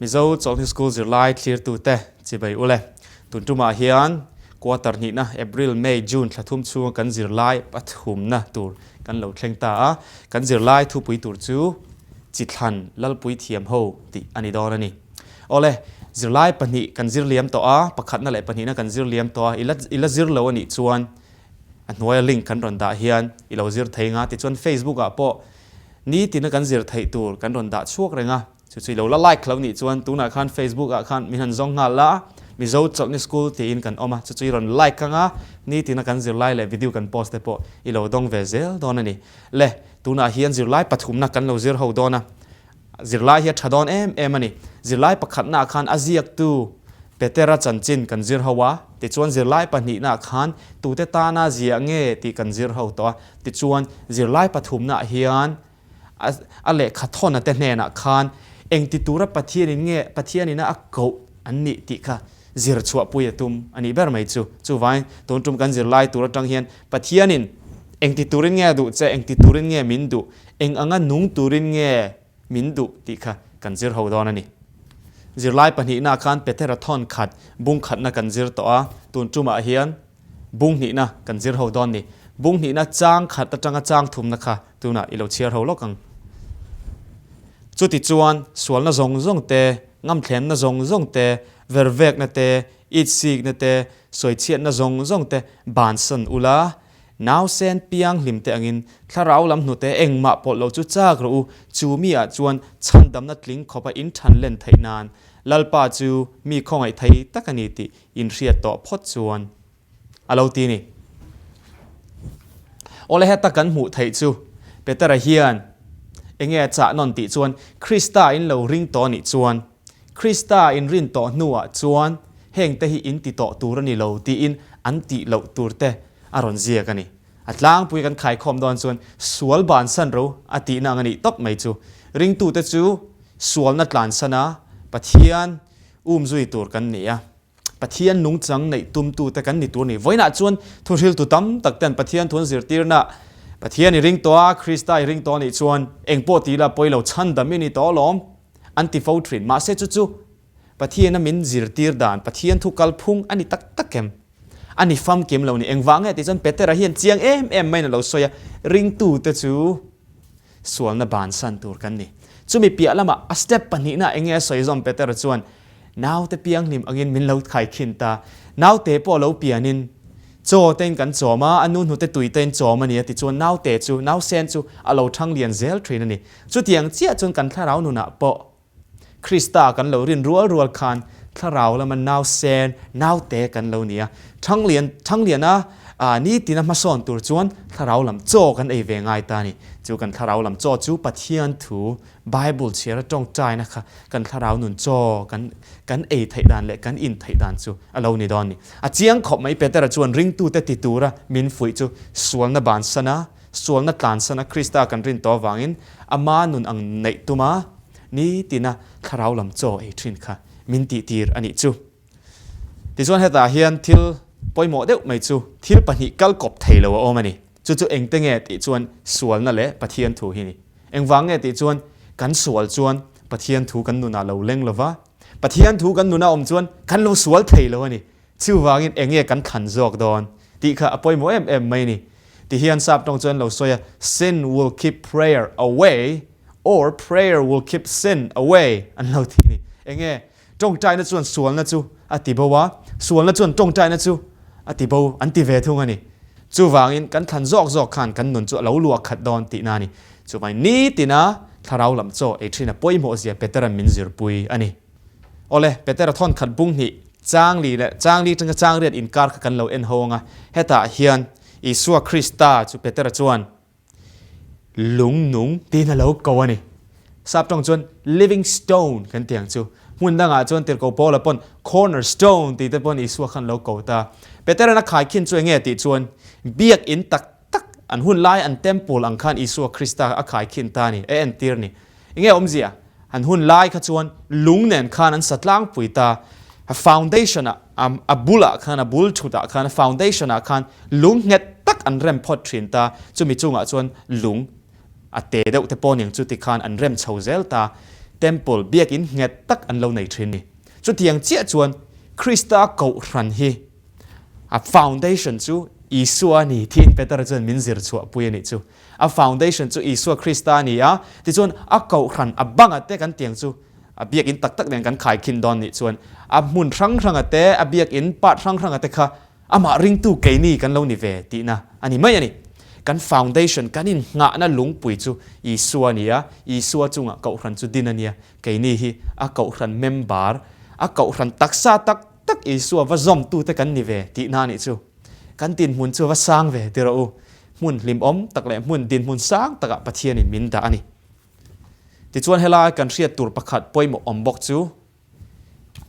Mizo Chawlhni School zirlai thlirtute chibai ule. Tun tumah hian quarter hnihna April, May, June thla thum chhunga kan zirlai pathumna tur kan lo thleng ta a. Kan zirlai thupui tur chu Chithlan Lalpui Thiam Ho tih a ni dawn a ni. Awle, zirlai pahnih kan zir liam tawh a, pakhatna leh pahnihna kan zir liam tawh a, i la zir lo a nih chuan a hnuaia link kan rawn dah hian i lo zir thei nga tichuan Facebook ah pawh nitina kan zir theih tur kan rawn dah chhuak reng a, chu chu i lo la like lo nih chuan tunah khan Facebook ah khan min han zawng nghal la, Mizo Chawlhni School tiin kan awm a, chu chu i rawn like ang a, nitina kan zirlai leh video kan post te pawh i lo dawng ve zel dawn a ni. Le, tunah hian zirlai pathumna kan lo zir ho dawn a. Zirlai hi a tha dawn em em a ni. Zirlai pakhatnaah khan a ziaktu Petera chanchin kan zir ho a, tichuan zirlai pahnihnaah khan tute tana ziah nge tih kan zir ho tawh a, tichuan zirlai pathumnaah hian a lehkha thawna te hnenah khan engti tura Pathianin nge Pathianina a koh an nih tih kha zir chhuahpui a tum a nih ber mai chu. Chuvangin tun tum kan zirlai tur atang hian Pathianin engti turin nge a duh che, engti turin nge min duh, eng anga nung turin nge min duh tih kha kan zir ho dawn a ni. Zirlai pahnihna khan Petera thawn khat bung khatna kan zir tawh a, tun tumah hian bung hnihna kan zir ho dawn ni. Bung hnihna chang khat atanga chang thumna kha tunah i lo chhiar ho lawk ang. Chutichuan sualna zawng zawng te, ngamthlenna zawng zawng te, vervekna te, itsikna te, sawichhiatna zawng zawng te bansan ula, Nausen piang hlim te angin thlarau lam hnute engmah pawlh lo chu chak rawh u, chu mi ah chuan chhandamna tling khawpa in than len theih nan Lalpa chu mi khawngaih thei tak a ni tih in hriat tawh phawt chuan a lo ti ni. Awle heta kan hmuh theih chu Petera hian enge a chah nawn tih chuan Krista in lo ring tawh nih chuan Krista in rin tawh hnuah chuan heng te hi in ti tawh tur a ni lo tiin an tih loh tur te a rawn ziak a ni. A tlangpui kan khaikhawm dawn chuan sual bansan ro a tihna ang a nih tawp mai chu. Ringtute chu sualna tlansan a Pathian umzui tur kan ni a. Pathian nungchang neih tumtute kan ni tur a ni. Vawiinah chuan thuhriltu tam tak ten Pathian thu an zirtirna Pathian i ring tawh a, Krista i ring tawh a nih chuan engpawh ti ila pawi lo chhandam i ni tawh alawm an ti fo thin. Mahse chu chu Pathiana min zirtir dan, Pathian thu kalphung a ni tak tak em? A ni famkim lo ni. Engvang nge tih chuan Petera hian chiang em em maiin a lo sawi a, ringtute chu Sualna bansan tur kan ni. Chumi piah lamah a step pahnihna eng nge a sawi zawm Petera chuan naute pianghlim angin min lo khaikhin ta. Naute pawh lo pianin chaw tein kan chawm a, a nu hnute tui tein chawm a ni a ti chuan naute chu, nausen chu a lo thang lian zel thin a ni. Chutiang chiah chuan kan thlarau nunah pawh Krista kan lo rin rual rual khan thlarau lama nausen, naute kan lo ni a. Thanglian, Thangliana nitina hmasawn tur chuan thlarau lam chaw kan ei ve ngai ta a ni. Chu kan thlarau lam chaw chu Pathian thu, Bible chhiara tawngtaina kha kan thlarau nun chaw kan kan ei theih dan leh kan in theih dan chu a lo ni dawn a ni. A chiang khawp mai Petera chuan ringtute ti tura min fuih chu sualna bansana, sualna tlansana Krista kan rin tawh avangin ama nun ang neih tuma Nitina thlarau lam chaw ei thin kha min tihtir a nih chu. Tichuan hetah hian thil pawimawh deuh mai chu thil pahnih kal kawp thei lo a awm a ni. Chu chu engte nge tih chuan sualna leh Pathian thu hi ni. Engvang nge tih chuan kan sual chuan Pathian thu kan nunah lo leng lo va, Pathian thu kan nuna awm chuan kan lo sual thei lo a ni. Chuvangin eng nge kan thlan zawk dawn tih kha a pawimawh em em mai ni. Tihian sap tawng chuan lo sawi a, Sin will keep prayer away or prayer will keep sin away an lo ti ni. Eng nge tawngtaina chuan sualna chu a ti bo a, sualna chuan tawngtaina chu a ti bo an ti ve thung a ni. Chuvangin kan thlan zawk zawk khan kan nun chu a lo luah khat dawn tihna a ni. Chuvangin nitina thlarau lam chaw ei thin a pawimawh zia Petera'n min zirpui a ni. Awle, Petera thawn khat bung hnih, chang li leh chang li tanga chang riat inkar kha kan lo en ho ang a. Hetah hian Isua Krista chu Petera chuan lung nung tiin a lo ko a ni. Sap tawng chuan living stone kan ti ang chu. Hmun dangah chuan Tirhkoh Paula pawn corner stone tih te pawn Isua khan lo ko ta. Petera'n a khaikhin chu enge tih chuan biakinn tak tak an hun lai an temple ang khan Isua Krista a khaikhin ta a ni, a entir ni. Enge awmzia? An hun lai kha chuan lung nen khan an sa tlangpui ta. A foundation ah, a bulah khan, a bul thutah khan, a foundation ah khan lung nghet tak an rem phawt thin ta. Chumi chungah chuan lung a te deuh te pawh niang chu tikhan an rem chho zel ta. Temple, biakin nghet tak an lo nei thin ni. Chutiang chiah chuan Krista Kohhran hi a foundation chu Isua a ni tiin Petera chuan min zir chhuahpui a nih chu. A foundation chu Isua Krista a ni a, tichuan a Kohhran a banga te kan tiang chu a biakin tak tak nen kan khaikhin dawn nih chuan a hmun hrang hranga te, a biakin part hrang hranga te kha Amah ringtu keini kan lo ni ve tihna a ni mai a ni. Kan foundation, kan innghahna lungpui chu Isua a ni a, Isua chungah Kohhran chu din a nia. Keini hi a Kohhran member, a Kohhran taksa tak tak Isua va zawmtute kan ni ve tihna a nih chu. Kan dinhmun chu va sang ve ti rawh u. Hmun hlimawm tak leh hmun dinhmun sang takah Pathianin min dah a ni. Tichuan helai kan hriat tur pakhat pawimawh awm bawk chu,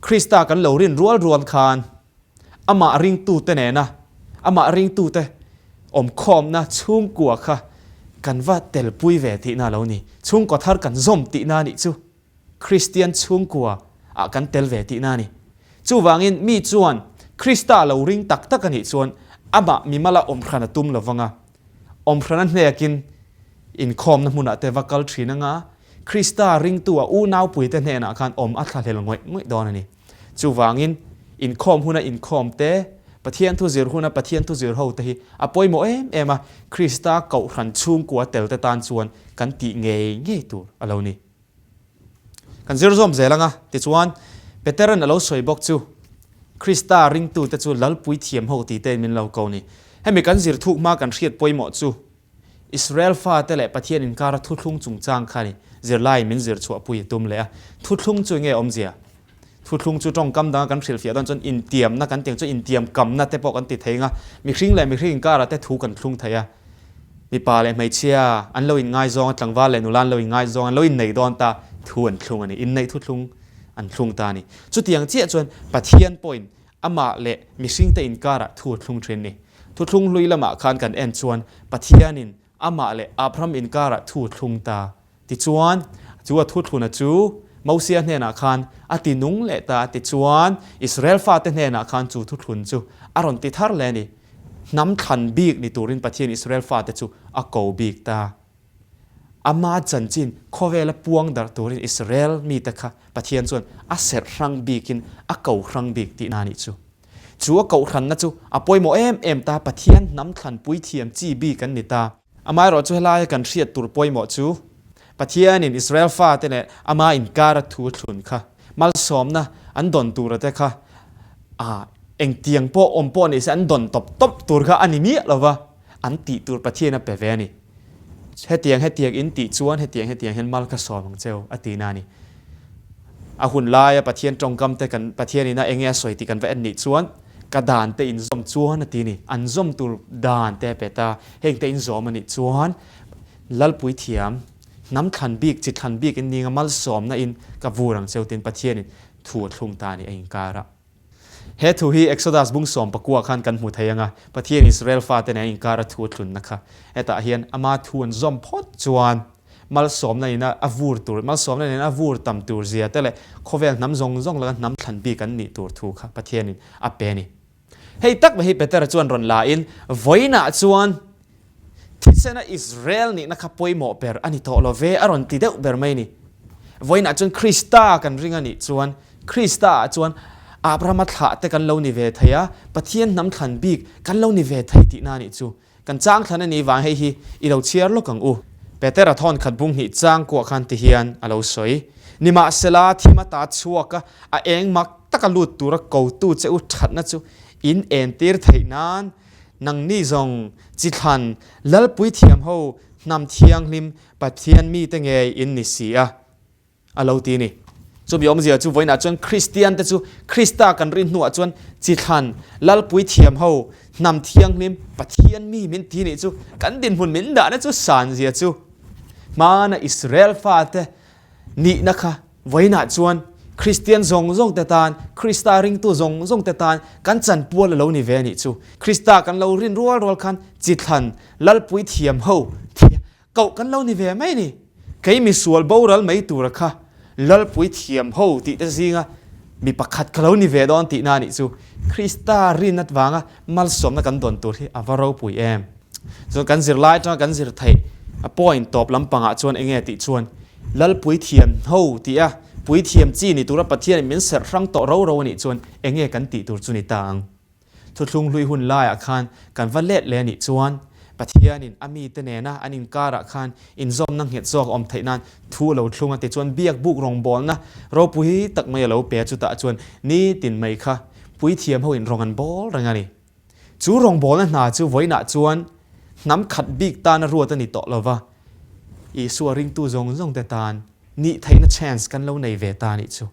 Krista kan lo rin rual rual khan amah ringtute nena amah ringtute awmkhawmna chhungkua kha kan va telpui ve tihna a lo ni. Chhungkaw thar kan zawm tihna a nih chu Kristian chhungkua ah kan tel ve tihna a ni. Chuvangin mi chuan Krista a lo ring tak tak a nih chuan amah mimala awmhran a tum lovang a, Awmhrana hnekin inkhawmna hmunah te va kal thin anga, Krista ringtu a unaupuite hnenah khan awm a thlahlel ngawih ngawih dawn a ni. Chuvangin, inkhawm huna inkhawm te, Pathian thu zir huna Pathian thu zir ho te hi a pawimawh em em a, Krista Kohhran chhungkua tel te tan chuan kan tih ngei ngei tur a lo ni. Kan zir zawm zel anga, tichuan Petera'n a lo sawi bawk chu, Krista ringtute chu Lalpui thiam ho tih tein min lo ko ni. Hemi kan zir thuk hma kan hriat pawimawh chu Israel fate leh Pathian inkara thuthlung chungchang kha ni zirlaiin min zir chhuahpui a tum leh a. Thuthlung chu enge awmzia? Thuthlung chu tawngkam danga kan hrilhfiah dawn chuan intiamna kan tiang chu intiamkamna te pawh kan ti thei ang a, mihring leh mihring inkarah te thu kan thlung thei a, mipa leh hmeichhia an lo inngaizawng a, tlangval leh nula an lo inngaizawng a, an lo innei dawn ta, thu an thlung a ni, inneih thuthlung an thlung ta a ni. Chutiang chiah chuan Pathian pawhin amah leh mihringte inkarah thu a thlung thin a ni. Thuthlung hlui lamah khan kan en chuan Pathianin amah leh Abraham inkarah thu a thlung ta. Tichuan, chu a thuthluna chu Mosia hnenah khan a ti nung leh ta a. Tichuan, Israel fate hnenah khan chu thuthlun chu a rawn ti thar leh a ni. Hnam thlan bik ni turin Pathian Israel fate chu a ko bik ta. Ama chanchin khawvela puang darh turin Israel mite kha Pathian chuan a serh hrang bikin a ko hrang bik tihna a nih chu. Chu a kohhranna chu a pawimawh em em ta, Pathian hnam thlan puithiam chi bik an ni ta. Amaherawhchu helaia kan hriat tur pawimawh chu Pathianin Israel fate leh ama inkara thu a thlun kha, malsawmna an dawn tura te kha ah engtiang pawh awm pawh ni se an dawn tawp tawp tur kha a ni miah lo va, an tih tur Pathian a pe ve a ni. Hetiang hetiang in tih chuan hetiang hetiang hian mal ka sawm ang cheu a tihna a ni. A hun laia Pathian tawngkam te kan Pathianin a enge a sawi tih kan va en nih chuan ka dan te in zawm chuan a ti a ni. An zawm tur dan te a pe ta. Heng te in zawm a nih chuan Lalpui thiam, hnam thlan bik, chi thlan bik in ninga malsawmna in ka vur ang cheu tiin Pathianin thu a thlung ta a ni a inkar a. He thu hi Exodus bung 14 khan kan hmu thei ang a, Pathian Israel fate nen a inkar a thu a thlunna kha. Hetah hian ama thu an zawm phawt chuan malsawmna ina a vur tur, malsawmna nena a vur tam tur zia te leh khawvel hnam zawng zawng laka hnam thlan bik an nih tur thu kha Pathianin a pe a ni. Hei tak mai hi Petera chuan rawn la in, Vawiinah chuan thisena Israel nihna kha pawimawh ber a ni tawh lo ve a rawn ti deuh ber mai a ni. Vawiinah chuan Krista kan ring a nih chuan Krista ah chuan Abrahama thlah te kan lo ni ve thei a, Pathian hnam thlan bik kan lo ni ve thei tihna a nih chu. Kan chang thlan a nih vang hei hi i lo chhiar lawk ang u. Petera thawn khat bung hnih chang kuah khan ti hian a lo sawi. Nimahsela, thim ata chhuak a, a eng mak taka lut tura kotu che u thatna chu in entir theih nan nangni zawng chi thlan Lalpui thiam ho hnam thianghlim Pathian mite ngei in ni si a. A lo ti ni. Chumi awmzia chu vawiinah chuan Kristiante chu Krista kan rin hnuah chuan chi thlan, Lalpui thiam ho, hnam thianghlim, Pathian mi min ti nih chu kan dinhmun min dahna chu sanzia chu hmana Israel fate nihna kha vawiinah chuan Kristian zawng zawng te tan, Krista ringtu zawng zawng te tan kan chanpual a lo ni ve nih chu. Krista kan lo rin rual rual khan chi thlan, Lalpui thiam ho, Koh kan lo ni ve mai ni. Kei misual boral mai tura kha Lalpui thiam ho tih te zinga mi pakhat ka lo ni ve dawn tihna anih chu. Krista rinna vanga malsawmna kan dawn tur hi a va ropui em. Chuan kan zirlai atanga kan zir theih a point tawp lampangah chuan enge tih chuan. Lal puithiam ho tih a, puithiam chi ni tura Pathianin min serh hrang tawh ro ro a nih chuan enge kan tih tur chu ni ta ang? Thuthlung hlui hun laiah khan kan va let leh a nih chuan Pathianin a mite nena an inkarah khan inzawmna nghet zawk a awm theih nan thu a lo thlung a tichuan biak buk rawngbawlna ropui tak mai a lo pe a chutah chuan nitin mai kha puithiam hoin rawng an bawl reng a ni. Chu rawngbawlna hna chu vawiinah chuan hnam khat bik tana ruat a ni tawh lova, Isua ringtu zawng zawng te tan nih theihna chance kan lo nei ve ta a nih chu.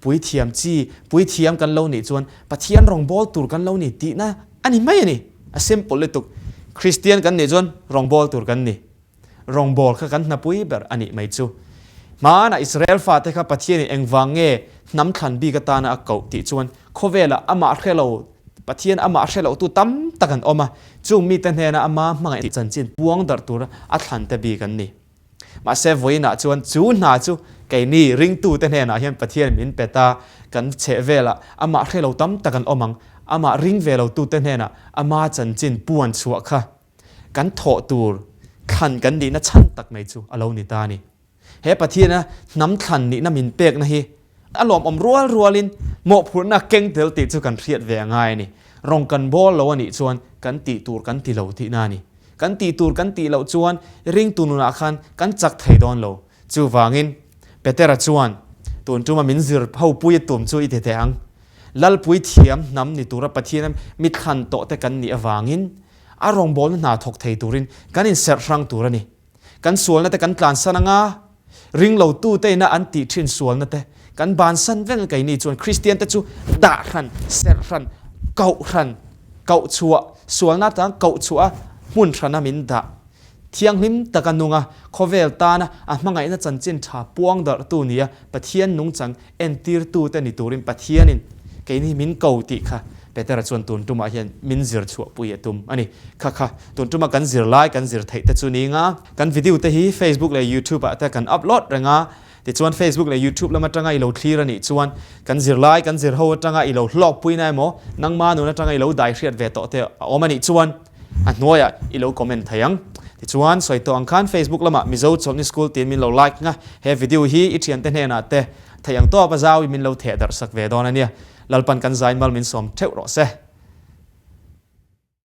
Puithiam chi, puithiam kan lo nih chuan Pathian rawngbâwl tur kan lo ni tihna a ni mai a ni. A simple lutuk. Kristian kan nih chuan rawngbâwl tur kan ni. Rawngbâwl kha kan hnapui ber a nih mai chu. Hmanah Israel fate kha Pathianin engvang nge hnam thlan bik atana a koh tih chuan khawvelah amah hre lo, Pathian amah hre lohtu tam tak an awm a, chung mite hnena ama hmangaih chanchin puang darh tura a thlante bik an ni. Mahse vawiinah chuan chu hna chu keini ringtute hnenah hian Pathian min pe ta, kan chheh velah amah hre lo tam tak an awm ang, amah ring ve lotute hnenah ama chanchin puan chhuah kha kan thawh tur thlan kan nihna chhan tak mai chu a lo ni ta a ni. He Pathiana hnam thlan nihna min pekna hi A lawmawm rual rualin mawhphurhna keng tel tih chu kan hriat ve a ngai a ni. Rawng kan bawl lo a nih chuan kan tih tur kan ti lo tihna a ni. Kan tih tur kan tih loh chuan ringtu nunah khan kan chak thei dawn lo. Chuvangin Petera chuan tun tuma min zir ho pui a tum chu i ti teh ang. Lalpui thiam hnam ni tura Pathian mi thlan tawh te kan nih avangin a rawngbawlna hna thawk thei turin kan inserh hrang tur a ni. Kan sualna te kan tlansan anga, ringlotu te ina an tih thin sualna te kan bansan veng a keini chuan Kristian te chu dah hran, serh hran, koh hran, koh chhuah, sualna atang koh chhuah a hmun hrana min dah. Thianghlim taka nunga khawvel tana a hmangaihna chanchin tha puang darhtu nia Pathian nungchang entirtu te ni turin Pathianin keini min ko tih kha Petera chuan tun tumah hian min zir chhuahpui a tum a ni. Kha kha, tun tuma kan zir lai kan zir theih te chu ni nga. Kan video te hi Facebook leh YouTube ah te kan upload reng a, tichuan Facebook leh YouTube lam atanga i lo thlir a nih chuan kan zir lai kan zir ho atanga i lo hlawkpuina emaw nangma nun atanga i lo dai hriat ve tawh te a awm a nih chuan a hnuaiah i lo comment thei ang. Tichuan sawi tawh ang khan Facebook lamah Mizo Chawlhni School tiin min lo like nga, he video hi i thiante hnenah te theih ang tawp a zau i min lo theh darh sak ve dawn a nia. Lalpan kan zain mal min sawm theuh rawh se.